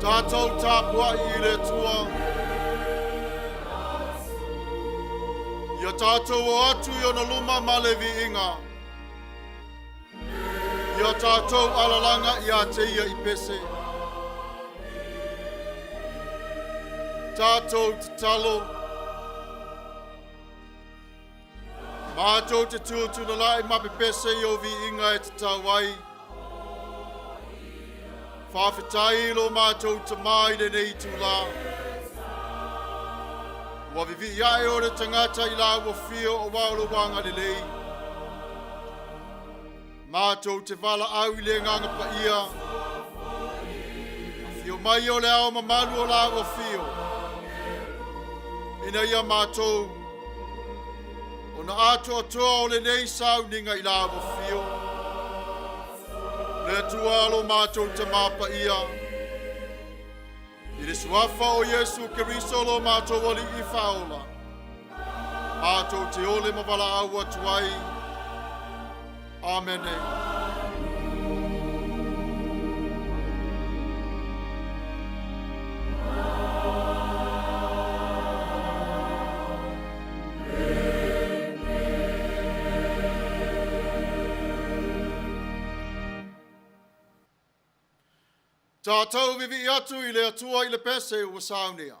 Tatou tapuai i le Atua. Ia tatou o atu i ona luma ma le viiga. Ia tatou alalaga ia te ia i pese. Tatou tatalo. Matou te tuutulalai ma pepese i o viiga e tatau ai. Faafetai i lo matou Tamā i lenei itulā. Ua vivii ae o le tagata i lau afio auā o lou agalelei. Matou te valaau i le Agaga Paia. Afio mai o le ao mamalu o lau afio. Ina ia matou ona atoatoa o lenei sauniga i lau afio. Le Atua lo matou Tamā Paia, i le suafa o Iesu Keriso lo matou Alii Faaola, matou te ole ma valaau atu ai. Amene. Tatou vivii atu i le Atua i le pese ua saunia.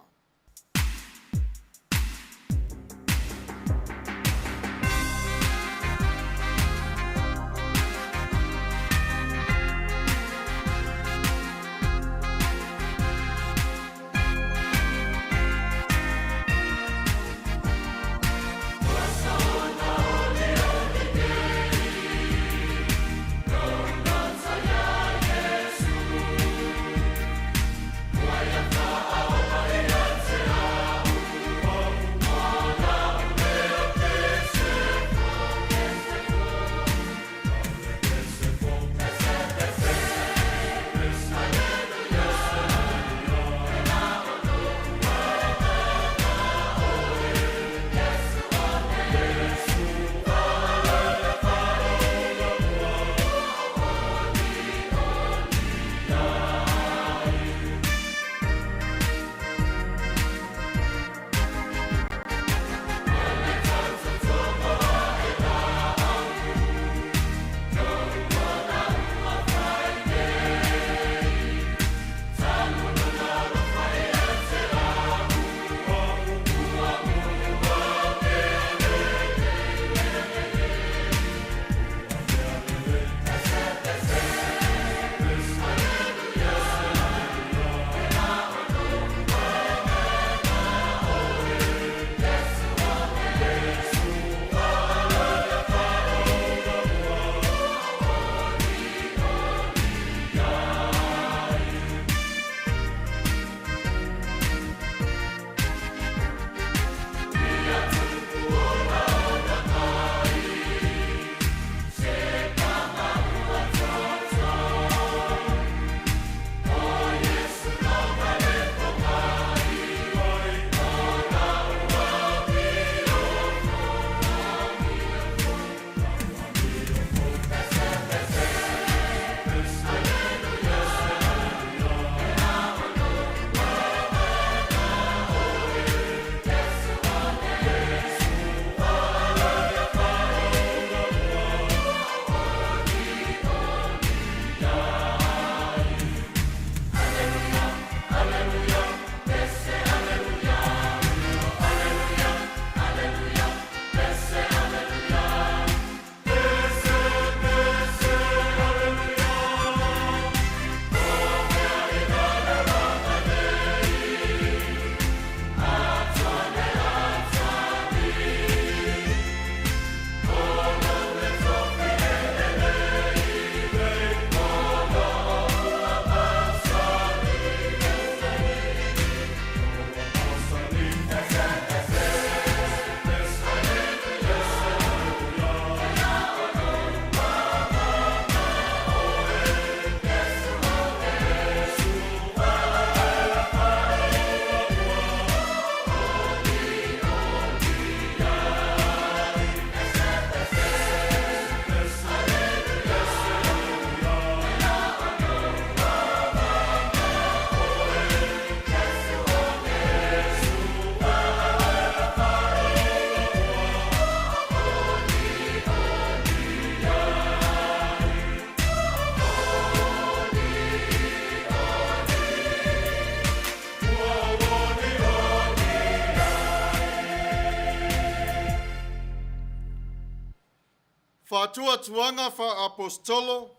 Faatuatuaga faa-Aposetolo,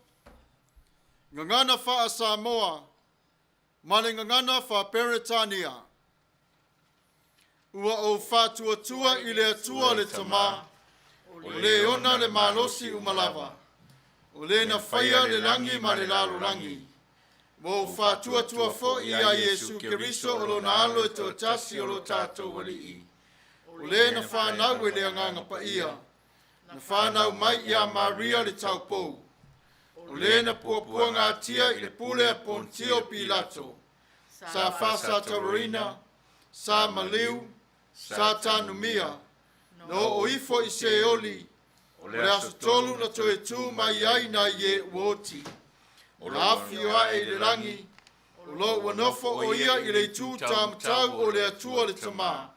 Gagana faa-Samoa, ma le Gagana faa-Peretania. Ua ou faatuatua i le Atua le Tama, o le ona le malosi uma lava, o le na faia le lagi ma le lalolagi. Ua ou faatuatua foi ia Iesu Keriso o lona alo e toatasi o lo tatou Alii, o le na fanau e le Agaga Paia, na fanau mai ia Maria le taupou, o le na puapuagatia i le pule a Ponitio Pilato, sa faasataurina, sa maliu, sa tanumia, na oo ifo i Seoli, o le aso tolu na toe tu mai ai nai e ua oti, na afio ae i le lagi, o lo ua nofo o ia i le itu taumatau o le Atua le Tama,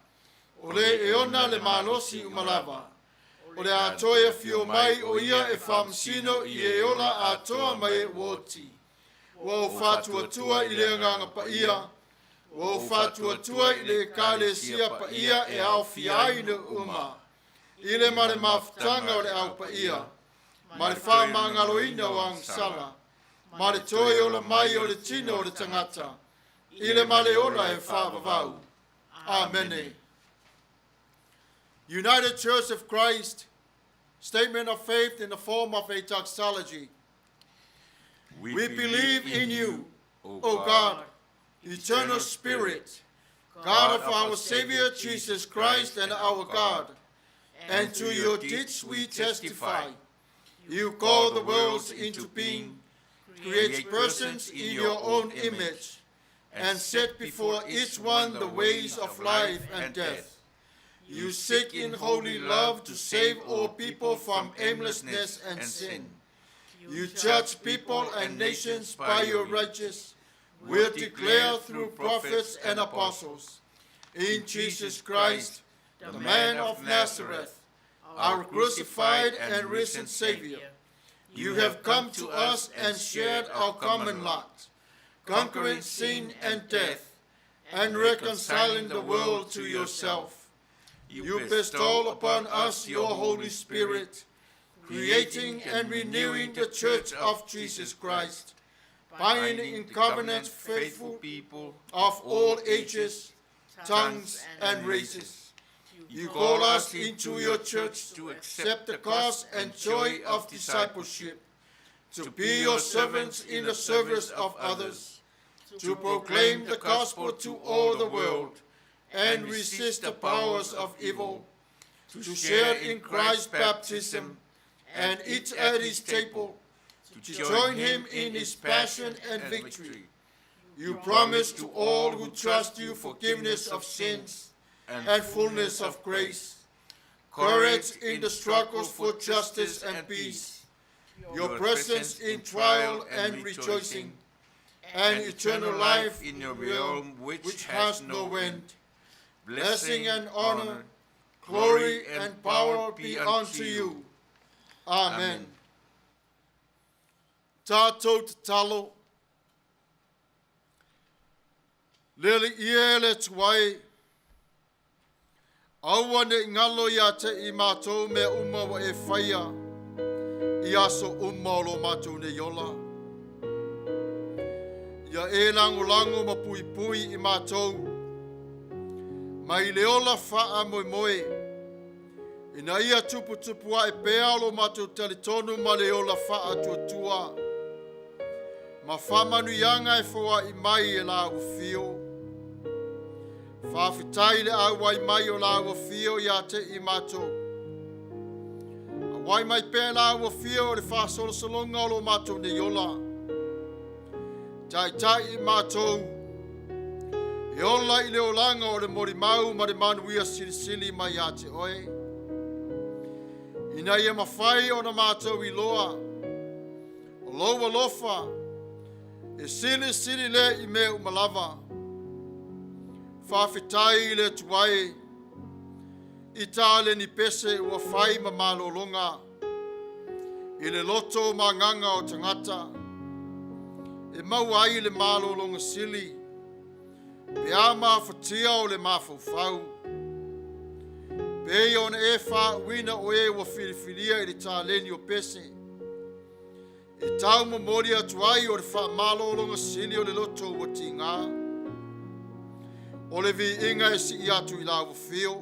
o le e ona le malosi uma lava, o le a toe afio mai o ia e faamasino i e ola atoa ma e ua oti. Ua ou faatuatua i le Agaga Paia, ua ou faatuatua i le Ekalesia paia e aofia ai le uma, i le ma le mafutaga o le Au Paia, ma le faamagaloina o agasala, ma le toe ola mai o le tino o le tagata, i le ma le ola e faavavau. Amene. United Church of Christ, statement of faith in the form of a doxology. We believe in you, O God, eternal Spirit, God of our Savior Jesus Christ and our God, and to your deeds we testify. You call the worlds into being, create persons in your own image, and set before each one the ways of life and death. You seek in holy love to save all people from aimlessness and sin. You judge people and nations by your righteous will declare through prophets and apostles. In Jesus Christ, the man of Nazareth, our crucified and risen Savior, you have come to us and shared our common lot, conquering sin and death, and reconciling the world to yourself. You bestow upon us your Holy Spirit, creating and renewing the church of Jesus Christ, binding in covenant faithful people of all ages, tongues, and races. You call us into your church to accept the cost and joy of discipleship, to be your servants in the service of others, to proclaim the gospel to all the world, and resist the powers of evil, to share in Christ's baptism, and eat at his table, to join him in his passion and victory. You promise to all who trust you forgiveness of sins and fullness of grace, courage in the struggles for justice and peace, your presence in trial and rejoicing, and eternal life in your realm which has no end. Blessing and honor, glory and power be unto you. Amen. Tātou tatalo. Le Alii e le Atua e, aua ne i galo ia te i mātou mea uma ua e faia i aso uma o lo mātou nei ola. Ia e lagolago ma puipui i mātou mai le ola faamoemoe Ina ia tuputupu ae pea lo matou talitonu ma le ola faatuatua, ma faamanuiaga e foai mai e lāua fio. Faafetai le auai mai o lāua fio ia te i matou. Auai mai pea lāua fio o le faasolosologa o lo matou nei ola. Taitai i matou, e ola i le olaga o le molimau ma le manuia silisili mai ia te oe. Ina ia mafai ona matou iloa, o lou alofa, e silisili lea i mea uma lava. Faafetai i le Atua e, i taleni pese ua fai ma malologa i le loto ma agaga o tagata, e maua ai le malologa sili pe a mafatia o le mafaufau. Pei ona e faauuina o e ua filifilia i le taleni o pese, e tau momoli atu ai o le faamalologa sili o le loto ua tiga. O le viiga e sii atu i lau afio,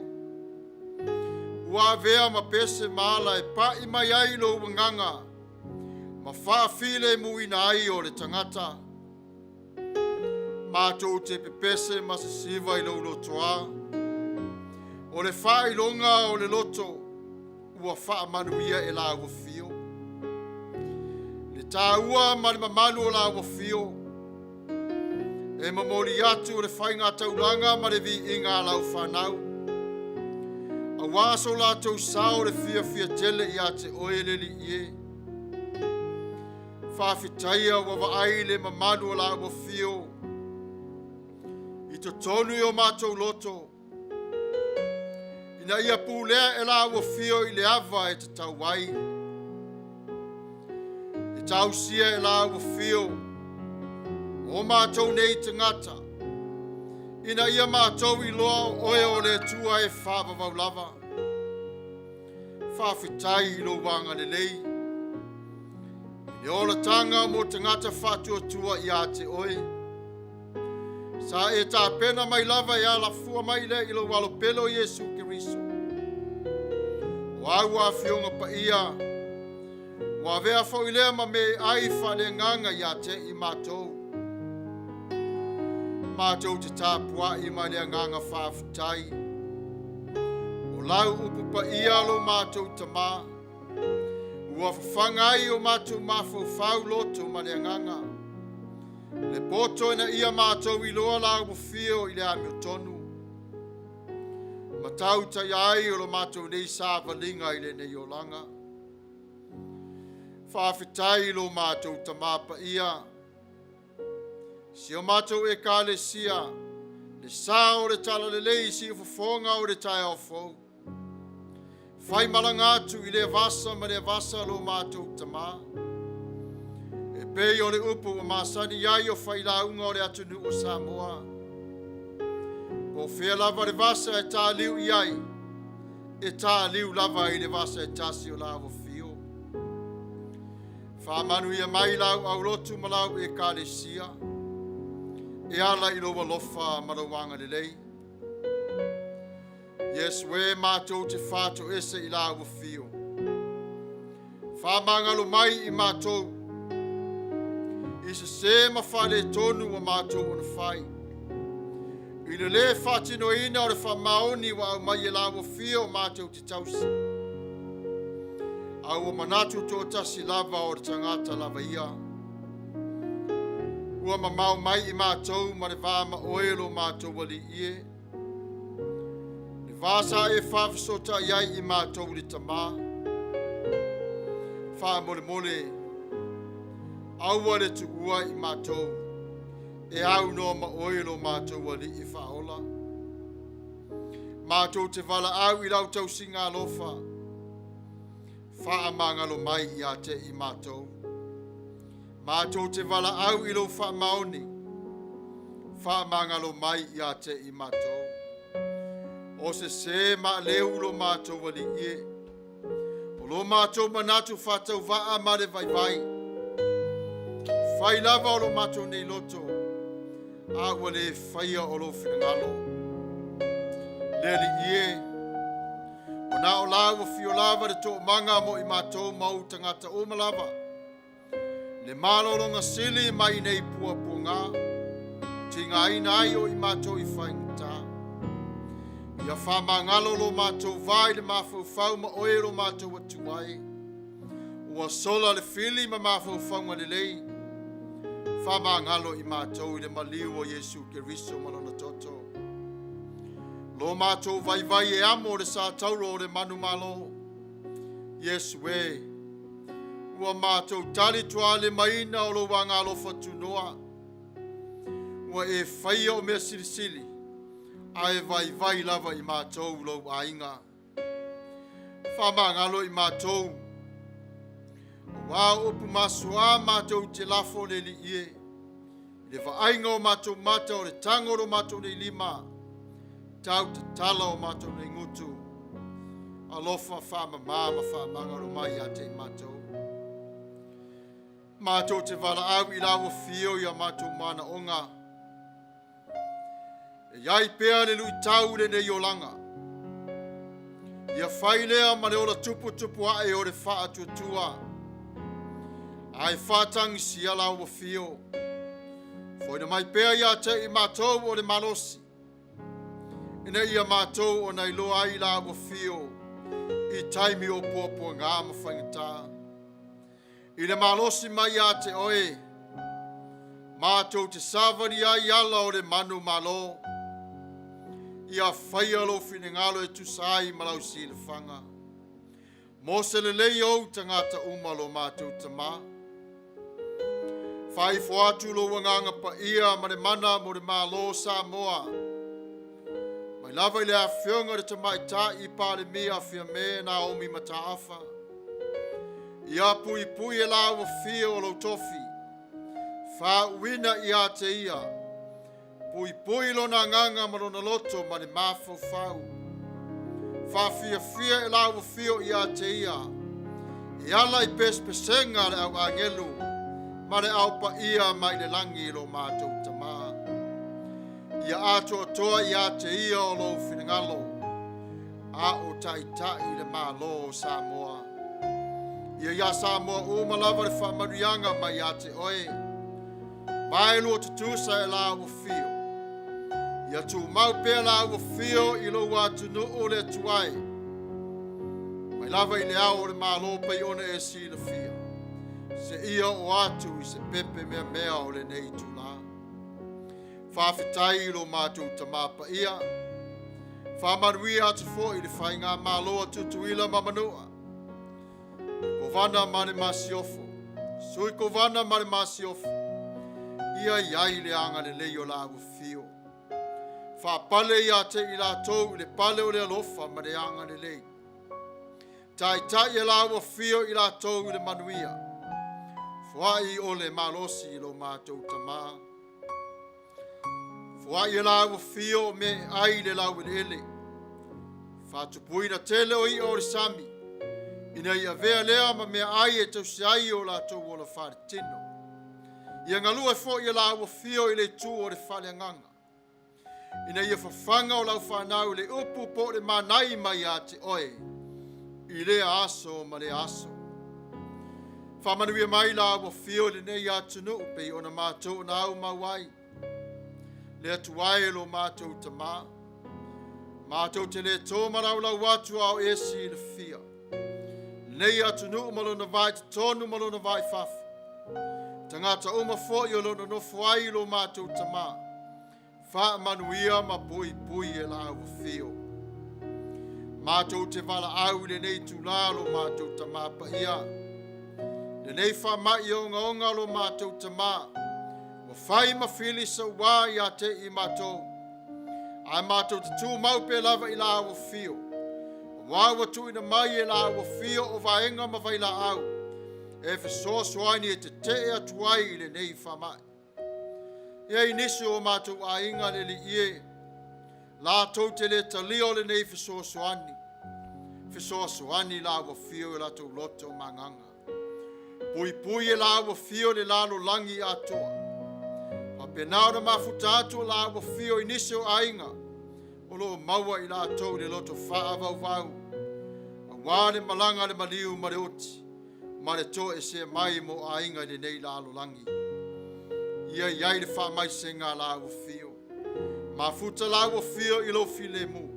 ua avea ma pese ma ala e pai mai ai lou agaga ma faafilemuina ai o le tagata. Matou te pepese ma sesiva i lou lotoa. O le faailoga o le loto ua faamanuia e lau afio. Le taua ma le mamalu o lau afio, e momoli atu le faiga taulaga ma le viiga a lau fanau, aua so latou sao le fiafia tele ia te oe le Alii e. Faafetaia ua vaai le mamalu o lau afio i totonu i o matou loto, ina ia pulea e lau afio i le ava e tatau ai. E tausia e lau afio o matou nei tagata, ina ia matou iloa o oe o le Atua e faavavau lava. Faafetai i lou agalelei i le olataga mo tagata faatuatua ia te oe. Sa e tapena mai lava e alafua mai lea i lou alo pele o Iesu Keriso. O au afioga paia, ua avea foi lea ma meaai faaleagaga ia te i matou. Matou te tapuai mai le agaga faafetai. O lau upu paia lo matou tamā, ua fafaga ai o matou mafaufau loto ma le agaga. Le poto ina ia matou iloa lau afio i le amiotonu, ma tautaia ai o lo matou nei savaliga i lenei olaga. Faafetai i lo matou Tamā Paia, si o matou Ekalesia, le sa o le talalelei i siufofoga o le taeao fou. Faimalaga atu i lea vasa ma lea vasa lo matou Tamā. E pei o le upu ua masani ai o failauga o le atunuu o Samoa. Po o fea lava le vasa e taliu i ai, e taliu lava i le vasa e tasi o lau afio. Faamanuia mai lau aulotu ma lau ekalesia, e ala i lou alofa ma lou agalelei. Iesu e matou te fatoese i lau afio. Faamagalo mai i matou, i sese ma faaletonu ua matou ona fai. I le lē faatinoina o le faamaoni ua aumai e lau afio matou te tausi. A ua manatu toatasi lava o le tagata lava ia. Ua mamao mai i matou ma le va ma oe lo matou Alii e. Le va sa e faafesootai ai i matou i le Tamā. Faamolemole, aua le tuua i matou, e aunoa ma oe lo matou Alii faaola. Matou te valaau i lau tausiga alofa, faamagalo mai ia te i matou. Matou te valaau i lou faamaoni, faamagalo mai ia te i matou. O sese maaleu lo matou Alii e, o lo matou manatu faatauvaa ma le vaivai. Fai lava o lo matou nei loto, a ua le faia o lou finagalo. Le Alii e, ua na o lau afio lava le toomaga mo i matou ma ou tagata uma lava. Le malologa sili mai nei puapuaga, tigaina ai o i matou i faigata. Ia faamagalo lo matou va i le mafaufau ma oe lo matou Atua e. Ua sola le fili ma mafaufauga lelei, faamagalo i matou i le maliu o Iesu Keriso ma lona toto. Lo matou vaivai e amo le satauro o le manumalo. Iesu e, ua matou tali tualimaina o lou agalofa tunoa. Ua e faia o mea silisili, ae vaivai lava i matou lou aiga. Faamagalo i matou, aua o upu masoa matou te lafo le Alii e, i le vaaiga o matou mata o le tago o lo matou nei lima, tau tatala o matou nei gutu. alofa faamamā ma faamagalo mai ia te i matou. Matou te valaau i lau afio i a matou manaoga. E i ai pea le luitau i lenei olaga. Ia fai lea ma le ola tuputupu ae o le faatuatua, ae faatagisia lau afio. Foina mai pea ia te i matou o le malosi, ina ia matou ona iloa ai lau afio i taimi o puapuaga ma faigata. I le malosi mai ia te oe, matou te savali ai ala o le manumalo. Ia faia lou finagalo e tusa ai ma lau silafaga. Mo se lelei o ou tagata uma lo matou Tamā. Faaifo atu lou agaga paia ma le mana mo le Malo o Samoa, mai lava i le afioga i le Tamaitai Palemia Fiame Naomi Mataafa, ia puipui e lau afio o lou tofi, faauuina ia te ia, puipui lona agaga ma lona loto ma le mafaufau. Faafiafia e lau afio ia te ia, e ala i pesepesega a le au agelu ma le au paia mai le lagi lo matou Tamā. Ia atoatoa ia te ia o lou finagalo, a o taitai le Malo o Samoa. Ia ia Samoa uma lava le faamanuiaga mai ia te oe, vaelua tutusa e lau afio. Ia tumau pea lau afio i lou atunuu le Atua e, mai lava i le ao o le Malo pei ona e silafia, seia oo atu i se pepe meamea o lenei itulā. Faafetai i lo matou Tamā Paia, faamanuia atu foi i le Faigamalo a Tutuila ma Manua, Kovana ma le Masiofo, Sui Kovana ma le Masiofo, ia i ai le agalelei o lau afio. Faapale ia te i latou i le pale o le alofa ma le agalelei. Taitai e lau afio i latou i le manuia. Foai o le malosi i lo matou Tamā. Foai e lau afio o mea e ai le laueleele. Faatupuina tele o i'a o le sami, ina ia avea lea ma mea ai e tausi ai o latou ola faaletino. Ia galue foi e lau afio i le itu o le faaleagaga, ina ia fafaga o lau fanau i le upu po o le manai mai ia te oe, i lea aso ma lea aso. Faamanuia mai lau afio i lenei atunuu pei ona matou na aumau ai. Le Atua e lo matou Tamā, matou te le tō malaulau atu a o e silafia. Lenei atunuu ma lona va i totonu ma lona va i fafo. Tagata uma foi o lo o nonofo ai lo matou Tamā, faamanuia ma puipui e lau afio. Matou te valaau i lenei itulā lo matou Tamā Paia, lenei faamai ogaoga lo matou Tamā, ua fai ma fili sauā ia te i matou, ae matou te tumau pea lava i lau afio, aua ua tuuina mai e lau afio o vaega ma vailaau, e fesoasoani e tetee atu ai i lenei faamai. E i ai nisi o matou aiga le Alii e, latou te le talia o lenei fesoasoani, fesoasoani lau afio i o latou loto ma agaga. Puipui e lau afio le lalolagi atoa. Faapena ona mafuta atu o lau afio i nisi o aiga o lo o maua i latou i le loto faavauvau, aua le malaga a le maliu ma le oti, ma le toesea mai mo aiga i lenei lalolagi. Ia i ai le faamaisega a lau afio. Mafuta lau afio i lou filemu,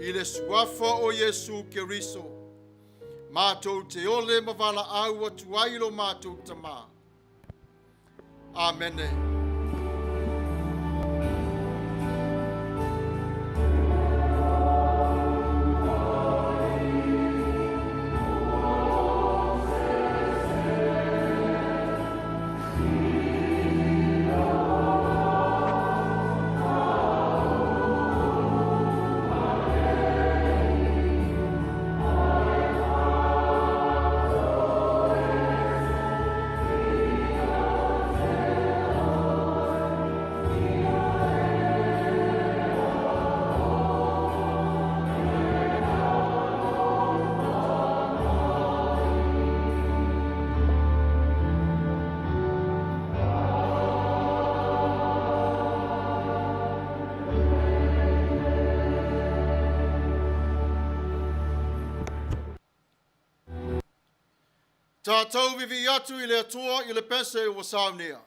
i le suafa o Iesu Keriso, matou te ole ma valaau atu ai lo matou Tamā. Amene. Tatou vivii atu i le Atua i le pese ua saunia.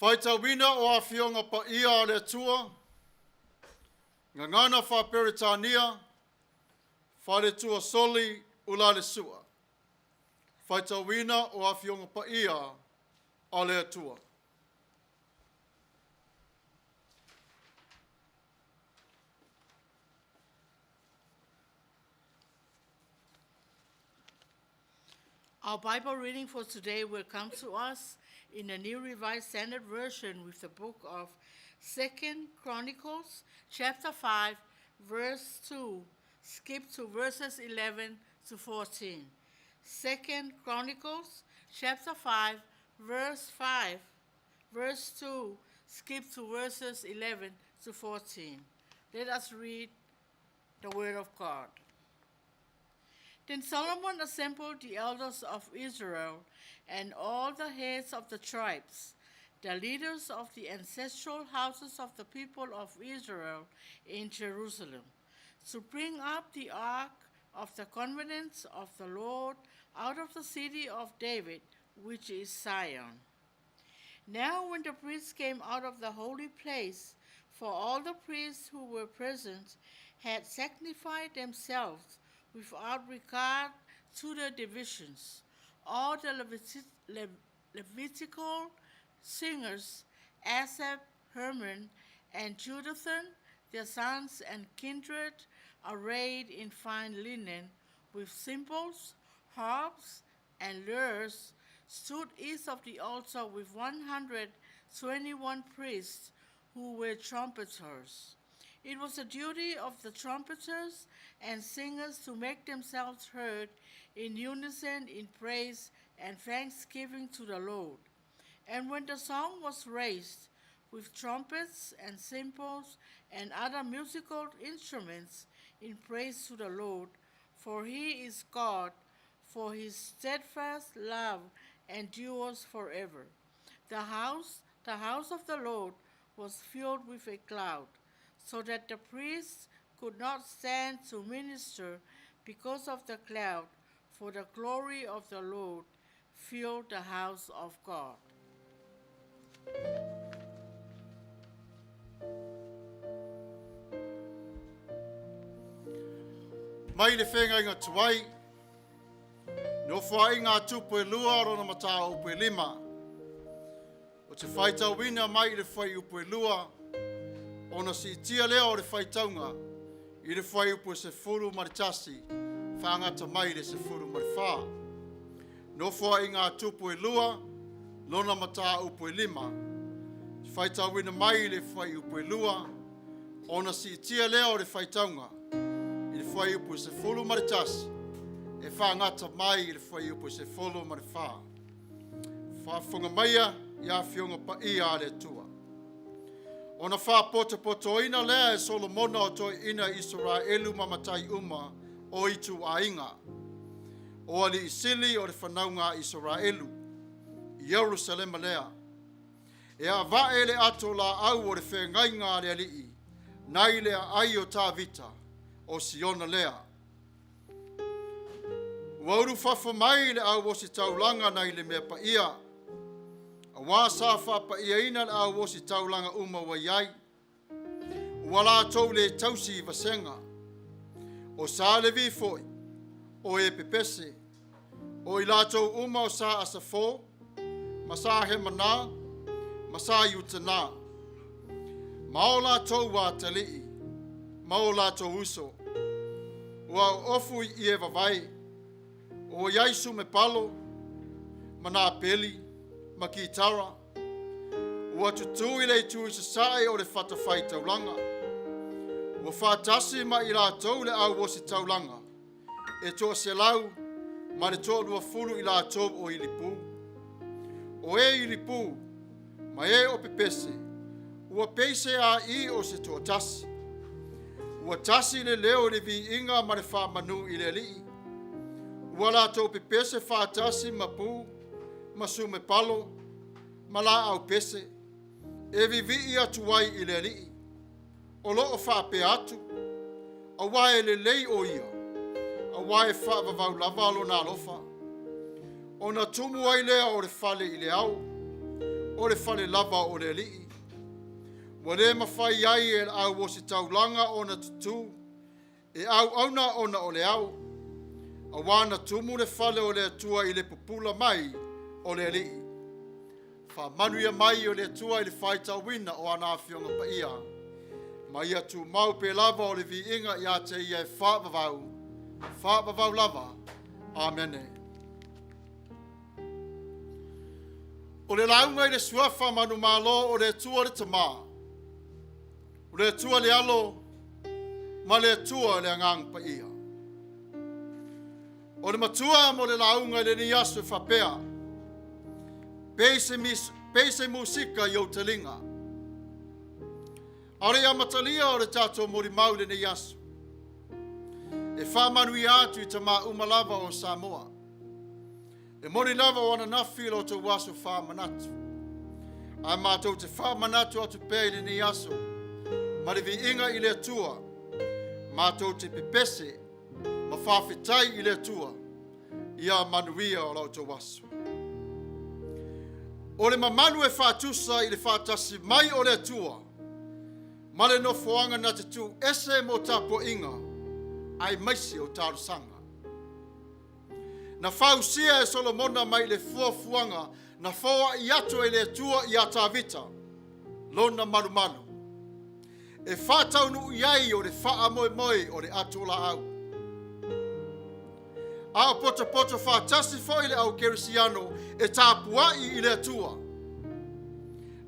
Faitauina o Afioga Paia a le Atua, Gagana Faa-Peretania, Faletua Soli Ulalesua. Faitauina o Afioga Paia a le Atua. Our Bible reading for today will come to us in the New Revised Standard Version with the book of 2 Chronicles, chapter 5, verse 2. Skip to verses 11 to 14. 2 Chronicles, chapter 5, verse 5, verse 2, skip to verses 11 to 14. Let us read the word of God. Then Solomon assembled the elders of Israel and all the heads of the tribes, the leaders of the ancestral houses of the people of Israel in Jerusalem, to bring up the ark of the covenant of the Lord out of the city of David, which is Zion. Now, when the priests came out of the holy place, for all the priests who were present had sanctified themselves without regard to the divisions, all the Levitical singers, Asaph, Herman, and Jeduthun, their sons and kindred, arrayed in fine linen, with cymbals, harps, and lyres, stood east of the altar with 121 priests who were trumpeters. It was the duty of the trumpeters and singers to make themselves heard in unison in praise and thanksgiving to the Lord. And when the song was raised with trumpets and cymbals and other musical instruments in praise to the Lord, for he is God, for his steadfast love endures forever. The house, the house of the Lord, was filled with a cloud, so that the priests could not stand to minister because of the cloud, for the glory of the Lord filled the house of God. Mai le whēngainga tuai, nofo ai ngā tupu e lua rona matā upu e lima. O te whaitauina mai i le whaiupu e lua, ona siitia lea o le whaitaunga i le whaiupu e 11, whaangata mai i le 14. Nofo ai ngā tupu e lua, lona matā upu e lima. Te whaitauina mai i le whaiupu e lua, ona siitia lea o le whaitaunga i le whaiupu e 11, e whaangata mai i le whaiupu e 14. Faafofoga maia i afioga paia a le Atua. Ona faapotopotoina lea e Solomona o toeaiina Isaraelu ma matai uma o ituaiga, o alii sili o le fanauga a Isaraelu, i Ierusalema lea, e avae le ato laau o le feagaiga a le Alii nai le aai o Tavita o Siona lea. Ua ulufafo mai le au ositaulaga nai le mea paia, auā sa faapa'iaina le au ositaulaga uma ua i ai, ua latou lē tausi i vasega. O Sa Levi foi, o e pepese, o i latou uma o Sa Asafo, ma Sa Hemanā, ma Sa Iutanā, ma o latou atalii, ma o latou uso, ua ofu i ie vavae, o i ai sumepalo, ma nā peli, ma kitara, ua tutū i le itu i sasae o le fatafaitaulaga, ua faatasi ma i latou le au ositaulaga, e 120 i latou o Ilipu. O e Ilipu, ma e o pepese, ua pei se aī o se toatasi. Ua tasi le leo i le viiga ma le faamanū i le Alii. Ua latou pepese faatasi ma pu, ma sumepalo, ma laau pese, e vivii atu ai i le Alii. O lo o faapea atu, auā e lelei o ia, auā e faavavau lava lona alofa. Ona tumu ai lea o le fale i le ao, o le fale lava o le Alii. Ua le mafai ai e le au ositaulaga ona tutū, e auauna ona o le ao, auā na tumu le fale o le Atua i le pupula mai o le Alii. Faamanuia mai o le Atua i le faitauina o ana afioga paia, ma ia tumau pe lava o le viiga ia te ia e faavavau, faavavau lava. Amene. O le lauga i le suafa manumalo o le Atua le Tamā, o le Atua le Alo, ma le Atua le Agaga Paia. O le matua mo le lauga i lenei aso e faapea, pei se, mis, pei se musika i ou taliga. A o le amatalia o le tatou molimau i lenei aso. E faamanuia atu i tamā uma lava o Samoa. E moni lava o ananafi lo outou aso faamanatu. Ae matou te faamanatu atu pea i lenei aso ma le viiga i le Atua. Matou te pepese ma faafetai i le Atua ia manuia o la outou aso. O le mamalu e faatusa i le faatasi mai o le Atua ma le nofoaga na te tu ese mo tapuaiga aemaise o talosaga. Na fausia e Solomona mai le fuafuaga na foai atu e le Atua iā Tavita, lona malumalu, e faataunuu i ai o le faamoemoe o le ato laau. A o potopoto faatasi foi le au kerisiano e tapuai i le Atua.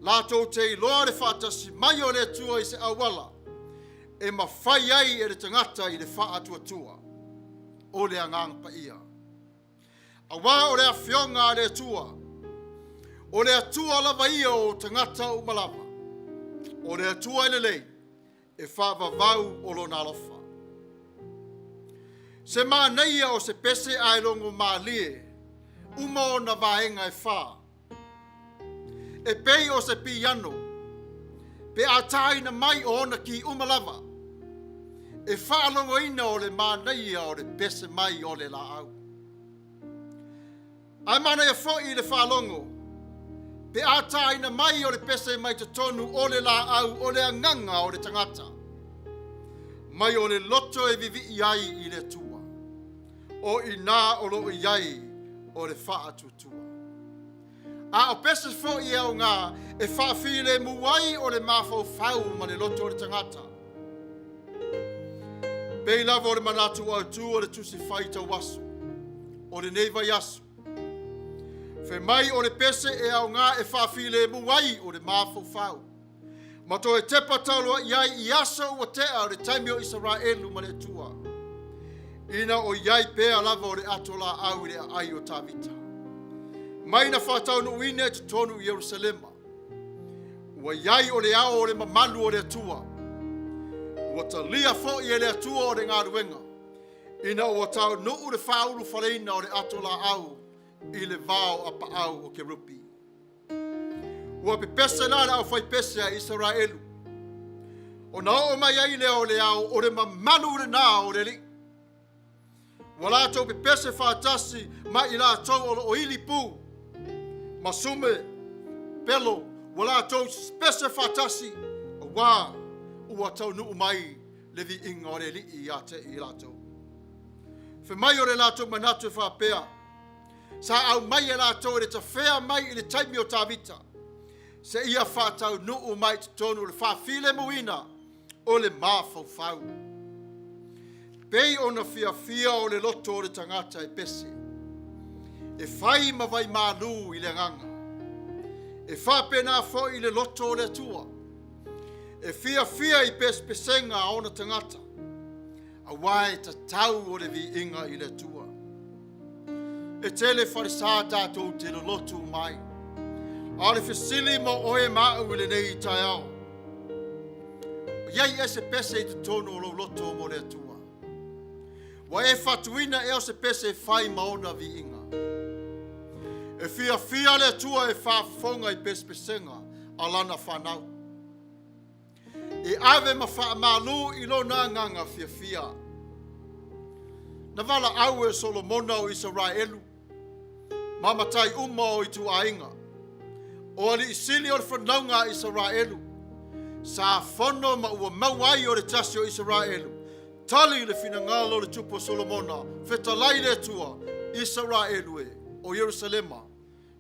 Latou te iloa le faatasi mai o le Atua i se auala e mafai ai e le tagata i le faatuatua o le Agaga Paia. Auā o le Afioga a le Atua, o le Atua lava ia o tagata uma lava, o le Atua e lelei, e faavavau o lona alofa. Se manaia o se pese ae logo malie, uma ona vaega e fā. E pei o se piano, pe a tāina mai o ona kī uma lava, e faalogoina o le manaia o le pese mai o le laau. Ae manaia foi i le faalogo, pe a tāina mai o le pese mai totonu o le laau o le agaga o le tagata, mai o le loto e vivii ai i le Atua, o i ina o lo o i ai o le faatuatua. A o pese foi e aoga e faafilemu ai o le mafaufau ma le loto o le tagata. Pei lava o le manatu autu o le tusi fai tauaso o lenei vaiaso. Fai mai o le pese e aoga e faafilemu ai o le mafaufau. Ma toe tepa taolo i ai i aso ua tea o le taimi o Isaraelu ma le Atua. Ina o i ai pea lava o le ato laau i le aai o Tavita. Mai na faataunuuina i totonu i Ierusalema. Ua i ai o le ao o le mamalu o le Atua. Ua talia foi e le Atua o le galuega. Ina ua taunuu le faaulufaleina o le ato laau i le vao apaau o Kerupi. Ua pepese la le aufaipese a Isaraelu. Ona oo mai ai lea o le ao o le mamalu lenā o le Alii. Ua latou pepese faatasi ma i latou o lo o ili pū, ma sume, pelo, ua latou pese faatasi, auā ua taunuu mai le viiga o le Alii ia te i latou. Fai mai o le latou manatu e faapea, sa aumai e latou e le tafea mai i le taimi o Tavita, seia faataunuu mai i totonu o le faafilemuina o le mafaufau. Pei ona fiafia o le loto o le tagata e pese, e fai ma vai malū i le agaga. E faapena foi i le loto o le Atua, e fiafia i pesepesega a ona tagata, auā e tatau o le viiga i le Atua. E tele falesā tatou te lolotu uma ai. A o le fesili mo oe ma au i lenei taeao, o i ai ea se pese i totonu o lou loto mo le Atua? Ua e fatuina ea o se pese e fai ma ona viiga? E fiafia le Atua e faafofoga i pesepesega a lana fanau. E ave ma faamalu i lona agaga fiafia. Na valaau e Solomona o Isaraelu ma matai uma o ituaiga, o alii sili o le fanauga a Isaraelu, sa fono ma ua maua ai o le tasi o Isaraelu, tali i le finagalo o le tupu o Solomona, fetalai le Atua, Isaraelu e, o Ierusalema,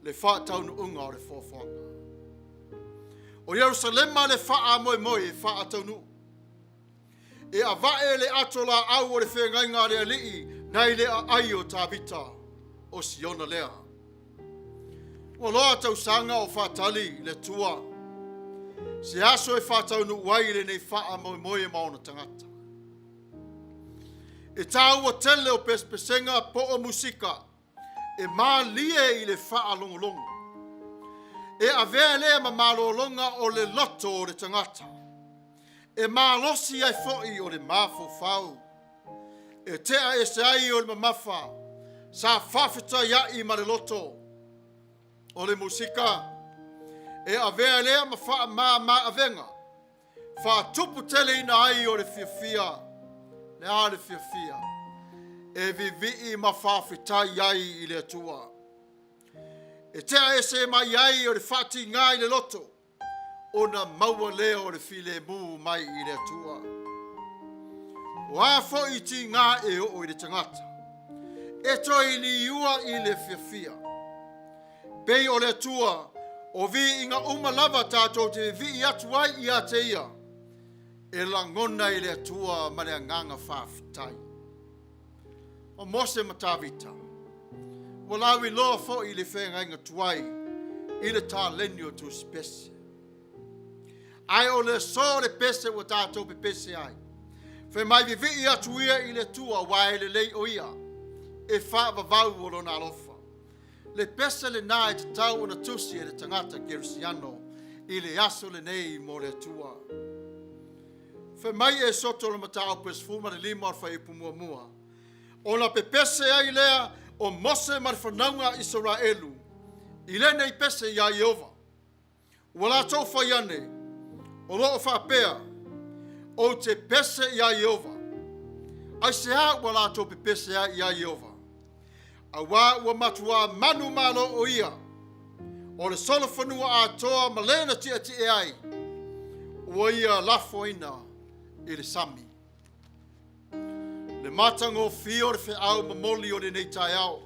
le faataunuuga o le foafoaga. O Ierusalema le faamoemoe e faataunuu. E avae le ato laau o le feagaiga a le Alii nai le aai o Tavita, o Siona lea. Ua loa tausaga o faatali le Atua, se aso e faataunuu ai lenei faamoemoe ma ona tagata. E tāua tele o pesepesega po o musika e malie i le faalogologo. E avea lea ma malologa o le loto o le tagata. E malosi ai foi o le mafaufau. E tea ese ai o le mamafa, sa faafetaia'i ma le loto. O le musika, e avea lea ma faamama avega, faatuputeleina ai o le fiafia. Le a le fiafia? E vivii ma faafetai ai i le Atua. E tea ese mai ai o le faatigā i le loto, ona maua lea o le filemu mai i le Atua. O a foi tigā e oo i le tagata, e toe liua i le fiafia. Pei o le Atua, o viiga uma lava tatou te vivii atu ai ia te ia, e lagona e le Atua ma le agaga faafetai. O Mose ma Tavita, ua lauiloa foi i le feagaiga tuai i le taleni o tusipese. Ae o le aso o le pese ua tatou pepese ai, fai mai vivii atu ia i le Atua aua e lelei o ia, e faavavau o lona alofa. Le pese lenā e tatau ona tusi e le tagata kerisiano i le aso lenei mo le Atua. Fai mai Esoto i le mataupu e 15 o le fuaiupu muamua, ona pepese ai lea o Mose ma le fanauga a Isaraelu i lenei pese iā Ieova. Ua latou fai ane, o lo o faapea, ou te pese iā Ieova. Aisea ua latou pepese ai iā Ieova? Auā ua matuā manumalo o ia, o le solofanua atoa ma le na tietie ai, ua ia lafoina i le sami. Le matagofie o le feau momoli o lenei taeao,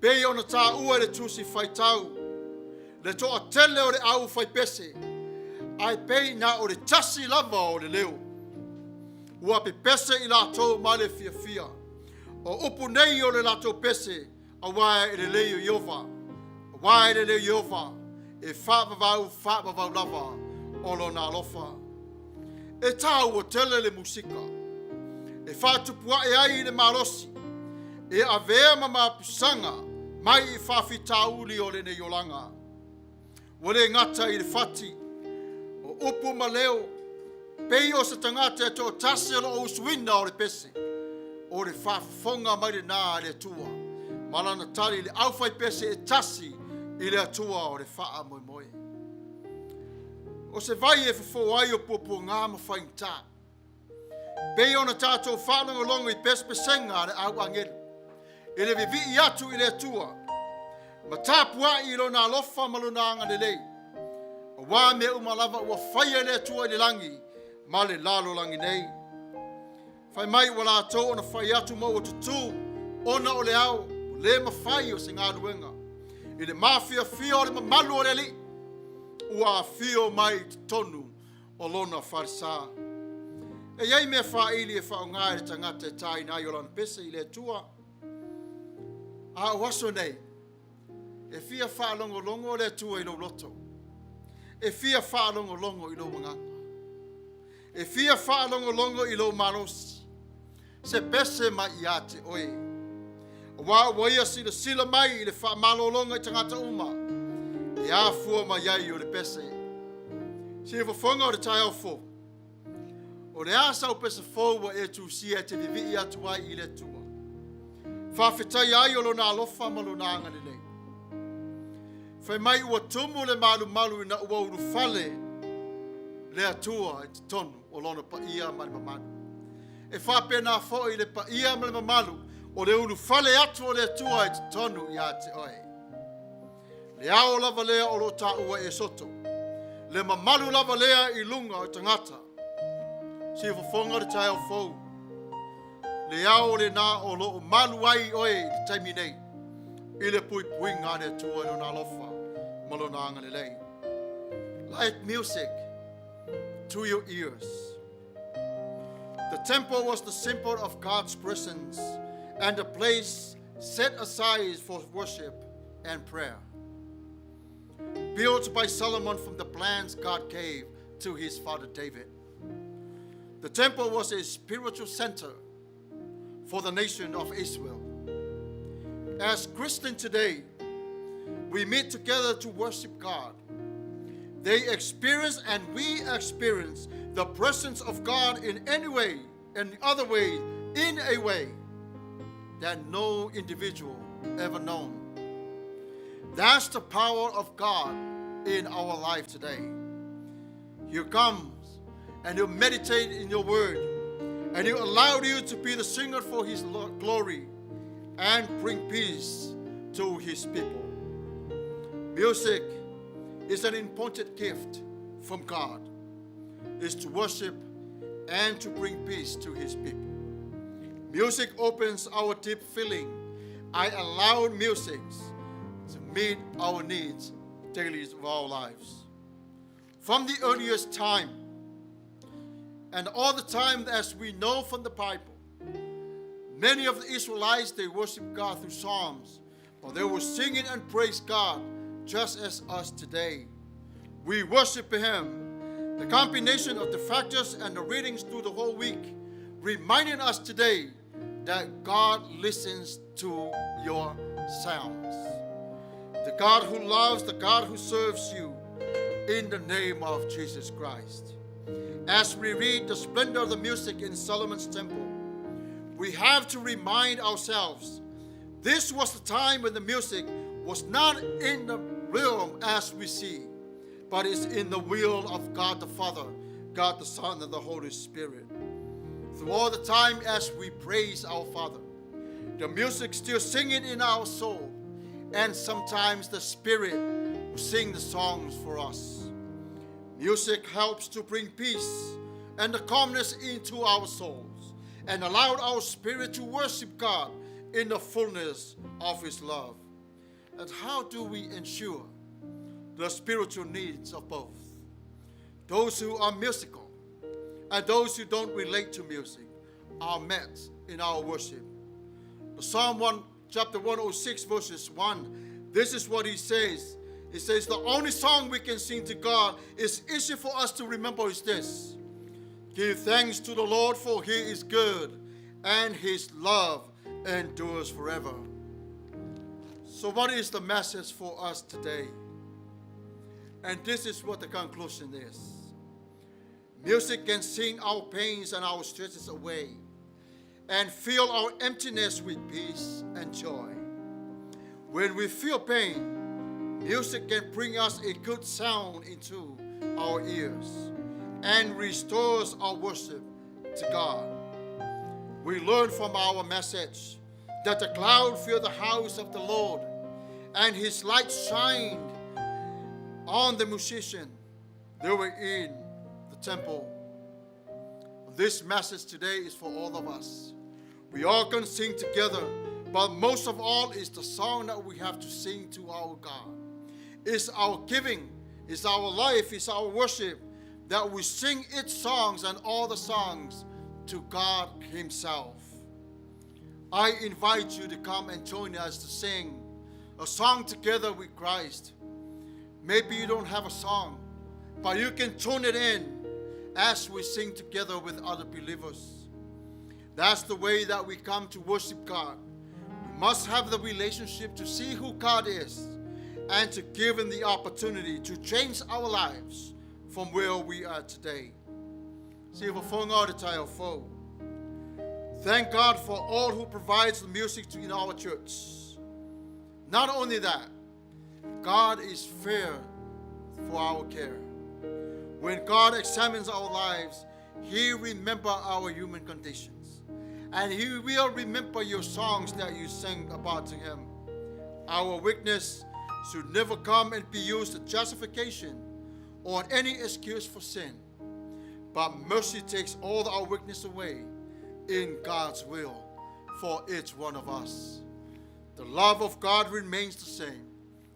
pei ona taua i le tusi faitau, le toatele o le au faipese, ae pei na o le tasi lava o le leo. Ua pepese i latou ma le fiafia. O upu nei o le latou pese, auā e lelei o Ieova, auā e lelei o Ieova, e faavavau faavavau lava o lona alofa. E tāua tele le musika e faatupu ae ai le malosi, e avea ma mapusaga mai i faafitauli o lenei olaga. Ua le gata i le fati, o upu ma leo, pei o se tagata e toatasi o lo o usuina o le pese, o le faafofoga mai lenā a le Atua ma lana tali i le aufaipese e tasi i le Atua o le faamoemoe. O se vai e fofo ai o puapuagā ma faigata, pei ona tatou faalogologo i pesepesega a le au agelu, i le vivii atu i le Atua, ma tapuai i lona alofa ma lona agalelei, auā mea uma lava ua faia e le Atua i le lagi ma le lalolagi nei. Fai mai ua latou ona fai atu ma ua tutū, ona o le ao, ua le mafai o se galuega. I le mafiafia o le mamalu o le Alii, ua afio mai i totonu o lona falesa. E i ai mea faili e faaaoga e le tagata e taina ai o lana pese i le Atua. A o aso nei, e fia faalogologo le Atua i lou loto. E fia faalogologo i lou agaga. E fia faalogologo i lou malosi. Se pese mai ia te oe. Auā ua ia silasila mai i le faamalologa i tagata uma, e afua mai ai o le pese. Siufofoga o le taeao fou, o le a sau pese fou ua e tusia e te vivii atu ai i le Atua? Faafetaia ai o lona alofa ma lona agalelei. Fai mai ua tumu le malumalu ina ua ulufale le Atua i totonu o lona paia ma le mamalu. E faapena foi le paia ma le mamalu o le ulufale atu o le Atua i totonu ia te oe. Le ao lava lea o lo o taua e Esoto, le mamalu lava lea i luga o tagata. Siufofoga o le taeao fou, le ao lenā o lo o malu ai oe i le taimi nei, i le puipuiga a le Atua i lona alofa ma lona agalelei. Like music to your ears. The temple was the symbol of God's presence and a place set aside for worship and prayer. Built by Solomon from the plans God gave to his father David. The temple was a spiritual center for the nation of Israel. As Christians today, we meet together to worship God. They experience and we experience the presence of God in any way and other way in a way that no individual ever known. That's the power of God in our life today. He comes and He'll meditate in your word, and He'll allow you to be the singer for His glory and bring peace to His people. Music is an important gift from God. It's to worship and to bring peace to His people. Music opens our deep feeling. I allow music to meet our needs daily of our lives. From the earliest time, and all the time as we know from the Bible, many of the Israelites, they worship God through psalms, or they were singing and praise God just as us today. We worship Him. The combination of the factors and the readings through the whole week reminding us today that God listens to your sounds. The God who loves, the God who serves you, in the name of Jesus Christ. As we read the splendor of the music in Solomon's temple, we have to remind ourselves this was the time when the music was not in the realm as we see, but is in the will of God the Father, God the Son, and the Holy Spirit. Through all the time as we praise our Father, the music still singing in our soul, and sometimes the Spirit will sing the songs for us. Music helps to bring peace and the calmness into our souls and allow our spirit to worship God in the fullness of His love. And how do we ensure the spiritual needs of both those who are musical and those who don't relate to music are met in our worship? The Psalm 1, chapter 106, verses 1, this is what he says. He says, the only song we can sing to God is easy for us to remember is this: give thanks to the Lord, for He is good, and His love endures forever. So what is the message for us today? And this is what the conclusion is. Music can sing our pains and our stresses away and fill our emptiness with peace and joy. When we feel pain, music can bring us a good sound into our ears and restores our worship to God. We learn from our message that the cloud filled the house of the Lord and His light shined on the musician. They were in the temple. This message today is for all of us. We all can sing together, but most of all is the song that we have to sing to our God. It's our giving, it's our life, it's our worship that we sing its songs and all the songs to God Himself. I invite you to come and join us to sing a song together with Christ. Maybe you don't have a song, but you can tune it in as we sing together with other believers. That's the way that we come to worship God. We must have the relationship to see who God is and to give Him the opportunity to change our lives from where we are today. Thank God for all who provides the music to in our church. Not only that, God is fair for our care. When God examines our lives, He remembers our human conditions. And He will remember your songs that you sang about to Him. Our weakness should never come and be used as justification or any excuse for sin. But mercy takes all our weakness away in God's will for each one of us. The love of God remains the same,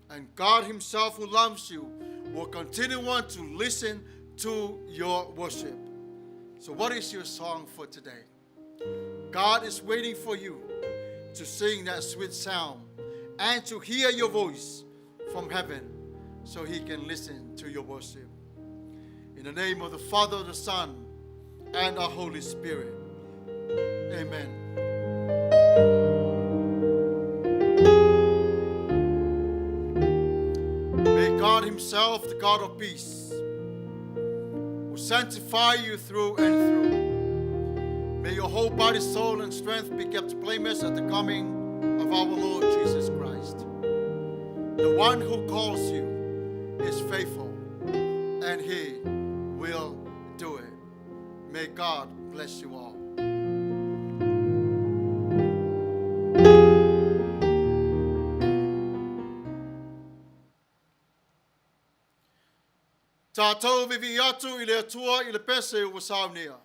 and God Himself, who loves you, will continue on to listen to your worship. So what is your song for today? God is waiting for you to sing that sweet sound and to hear your voice from heaven so He can listen to your worship. In the name of the Father, the Son, and the Holy Spirit. Amen. May God Himself, the God of peace, will sanctify you through and through. May your whole body, soul, and strength be kept blameless at the coming of our Lord Jesus Christ. The one who calls you is faithful, and he will do it. May God bless you all. Tātou vivi atu i le Atua i le pese ua saunia.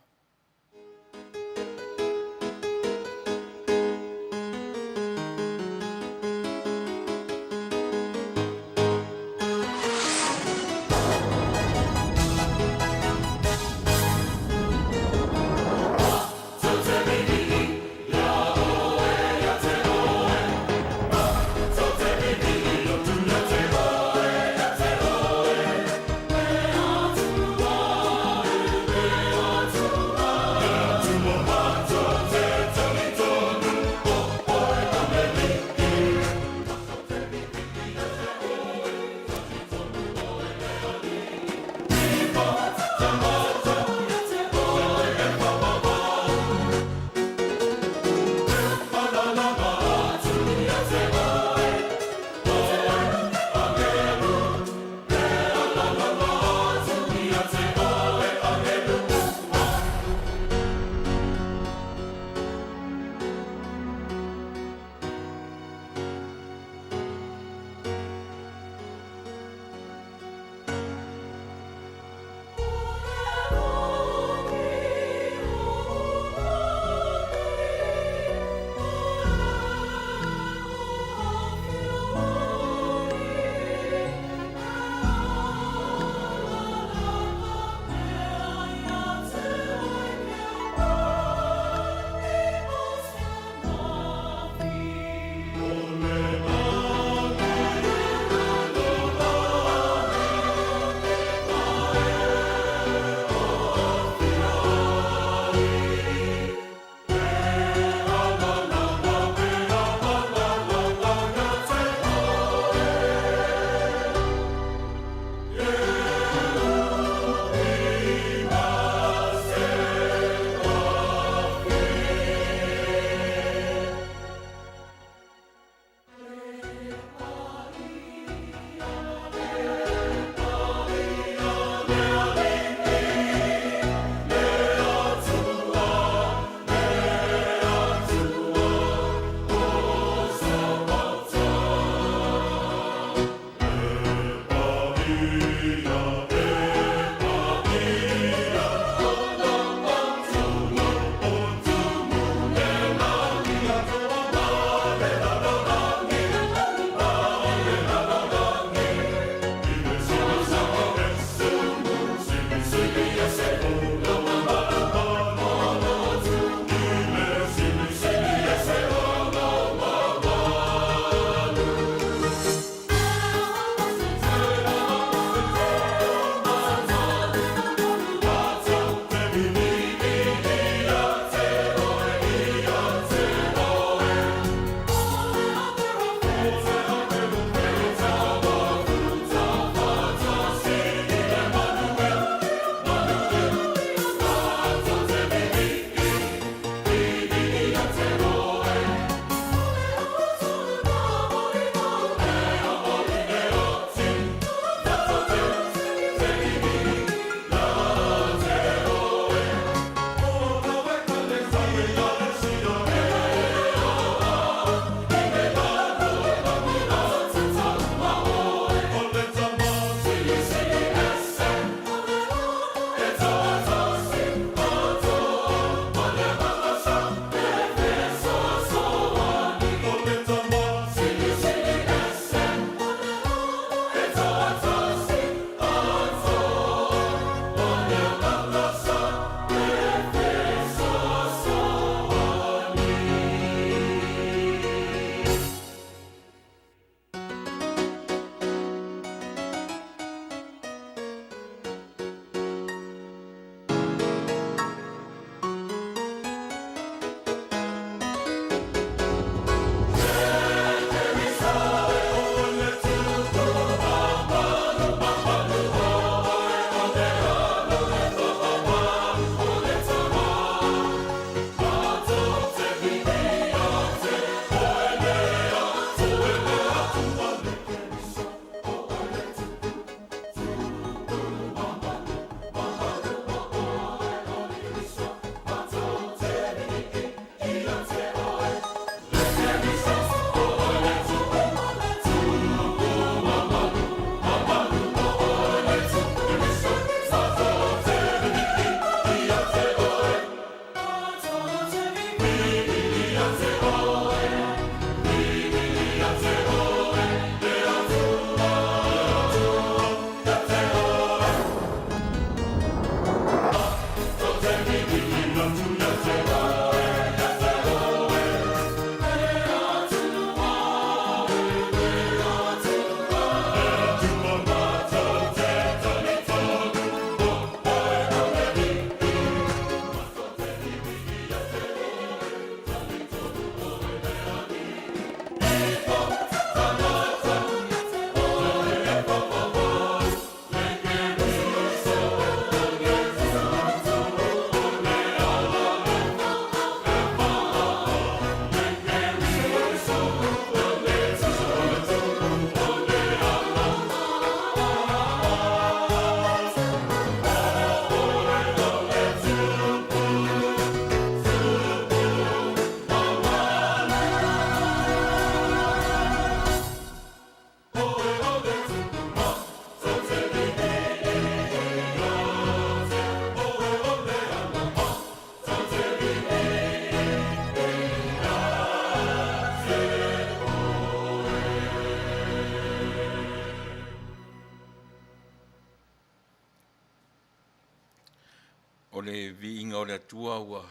O le viiga o le Atua ua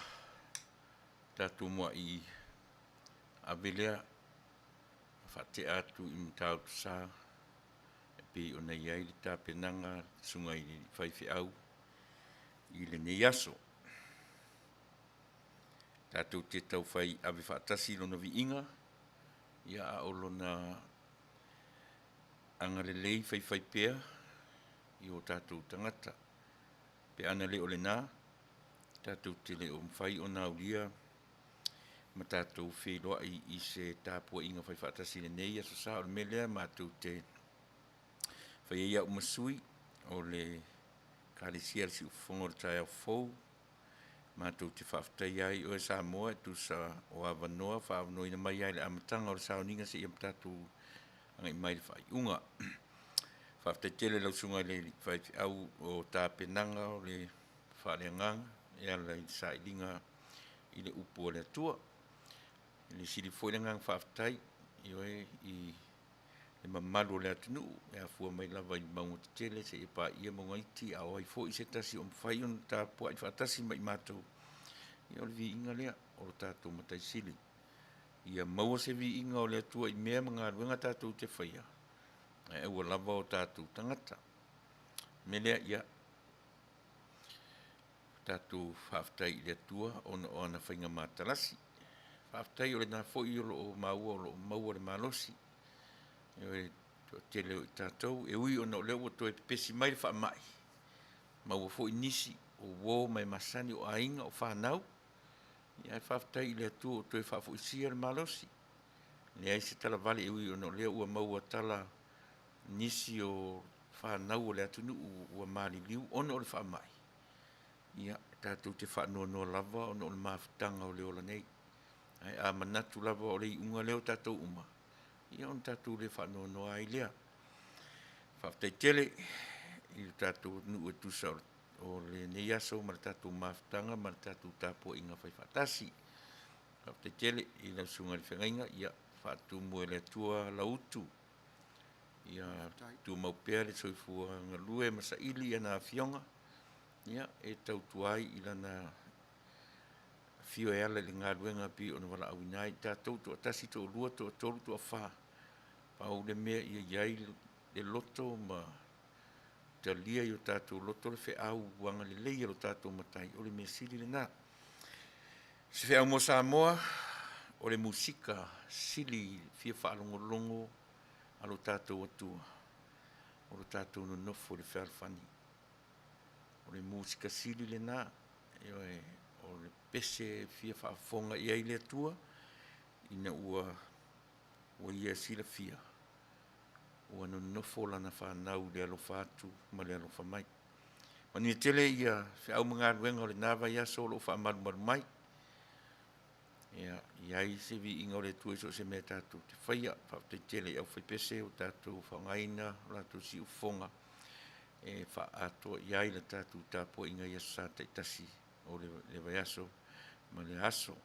tatou muai ave lea faatea atu i Matautusa e pei ona i ai le tapenaga a le susuga i le faifeau i lenei aso. Tatou te taufai ave faatasi Lona viiga, ia a o Lona agalelei faifaipea i o tatou tagata. Pe ana le o lena, tatou te le o mafai ona aulia ma tatou feiloai i se tapuaiga faifaatasi i lenei Aso Sa. O le mea lea matou te fai ai au ma sui o le Ekalesia a le Siufofoga o le Taeao Fou, matou te faafetaia ai oe Samoa e tusa o avanoa faaavanoaina mai lava i le amataga o le sauniga seia tatou agai mai i le faaiuga. Faafetai tele i lau Susuga i le Faifeau o tapenaga o le faaleagaga e ala i le sailiga i le upu a le Atua. E le sili foi le agaga faafetai, ioe, i le mamalu o le atunuu e afua mai lava i mauga tetele seia paia mauga iti, a o ai foi se tasi o mafai ona tapuai faatasi ma i matou, ia o le viiga lea o lo tatou Matai Sili. Ia maua se viiga o le Atua i mea ma galuega tatou te faia, ae aua lava o tatou tagata. O le mea lea, ia tatou faafetai i le Atua ona o ana faiga matalasi. Faafetai o lena foi o lo o maua o lo o maua le malosi e le toatele o i tatou, e ui ona o lea ua toe pepesi mai le faamai, maua foi nisi o uo ma e masani, o aiga, o fanau, ae faafetai i le Atua ua toe faafoisia le malosi. E leai se talavale, e ui ona o lea ua maua tala i nisi o fanau o le atunuu ua maliliu ona o le faamai, ia tatou te faanoanoa lava ona o le mafutaga o le ola nei. Ae a manatu lava o le iuga lea o tatou uma, ia ona tatou le faanoanoa ai lea. Faafetai tele i le tatou atunuu e tusa o lenei aso ma le tatou mafutaga ma le tatou tapuaiga faifaatasi. Faafetai tele i lau Susuga i le Feagaiga, ia faatumu e le Atua lau utu, ia tumau pea le soifua galue ma saili i ana afioga, ia, e tautua ai i Lana afio e ala i le galuega e pei ona valaauina ai i tatou, toatasi, toalua, toatolu, toafa. Pau le mea ia i ai le loto ma talia i o tatou loto le feau agalelei a lo tatou Matai, o le mea sili lena. O se feau mo Samoa, o le musika sili fia faalogologo a lo tatou Atua, o lo tatou nonofo i le fealofani. O le musika sili lena, ioe, o le pese e fia faafofoga i ai le Atua, ina ua Ia silafia ua nonofo lana fanau i le alofa atu ma le alofa mai. Manuia tele ia feau ma galuega o lena vaiaso o lo o faamalumalu mai. Ia i ai se viiga o le Atua i so o se mea tatou te faia. Faafetai tele i aufaipese ua tatou faaaogaina o latou siufofoga e faaatoa i ai le tatou tapuaiga i aso Sa taitasi o le vaiaso ma le aso.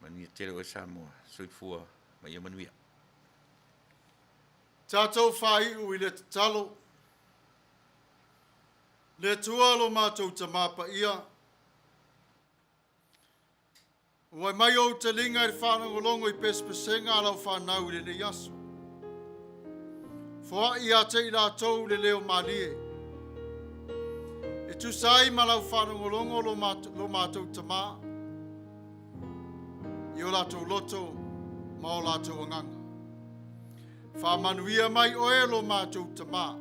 Manuia tele oe Samoa. Soifua ma ia manuia. Tatou faaiu i le tatalo. Le Atua lo matou Tamā Paia, ua mai ou taliga i le faalogologo i pesepesega a lau fanau i lenei aso. Foai ia te i latou le leo malie. E tusa ai ma lau faalogologo lo, lo matou Tamā, i o latou loto ma o latou agaga. Faamanuia mai oe lo matou Tamā.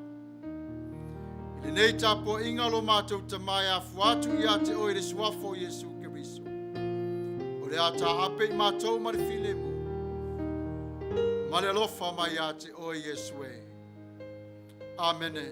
I lenei tapuaiga lo matou Tamā e afua atu ia te oe i le suafa o Iesu Keriso. O le a taape i matou ma le filemu, ma le alofa mai ia te oe Iesu e. Amene.